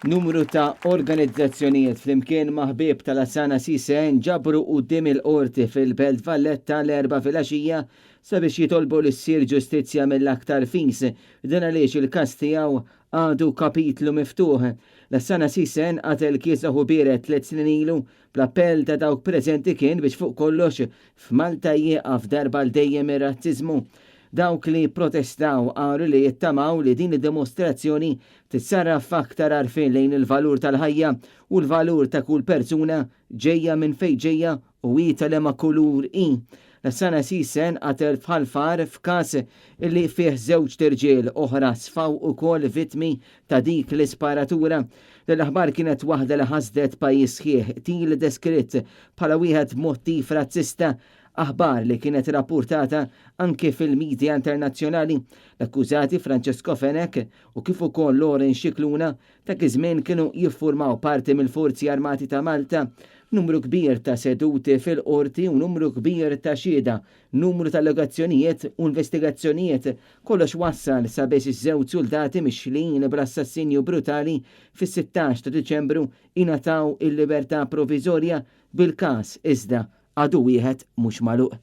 Numru ta' organizzazzjonijiet flimkien ma' ħbieb ta' Lassana Cisse nġabru quddiem il-Qorti fil-Belt Valletta l-Erbgħa filgħaxija sabiex jitolbu li ssir ġustizzja mill-aktar fis. Dan għaliex il-każ tiegħu għadu kapitlu miftuħ. Lassana Cisse nqatel kiesaħ u biered 3 snin ilu bl-appell ta' dawk preżenti kien biex fuq kollox f'Malta jieqaf darba għal dejjem ir-razziżmu. Dawk li protestaw qalu li jittamaw li din id-dimostrazzjoni tissarraf f'aktar għarfien lejn il-valur tal-ħajja u l-valur ta' kull persuna ġejja minn fejn ġejja u hi ta' liema kulur hi. Lassana Cisse nqatel f'Ħal Far f'każ illi fih żewġt irġiel oħra sfaw ukoll vittmi ta' dik l-isparatura. Din l-aħbar kienet waħda li ħasdet pajjiż sħiħ, qtil deskritt bħala wieħed b'mottiv razzista, aħbar li kienet rappurtata anke fil-midja internazzjonali. L-akkużati Francesco Fenech u kif ukoll Lawrence Scicluna dak iż-żmien kienu jiffurmaw parti mill-Forzi Armati ta' Malta. Numru kbir ta' seduti fil-qorti u numru kbir ta' xhieda, numru ta' allegazzjonijiet u investigazzjonijiet, kollox wassal sabiex iż-żewġ suldati mixlin bl-assassinju brutali fis-16 ta' Diċembru ingħataw il-libertà proviżorja bil-każ iżda għadu wieħed mhux magħluq.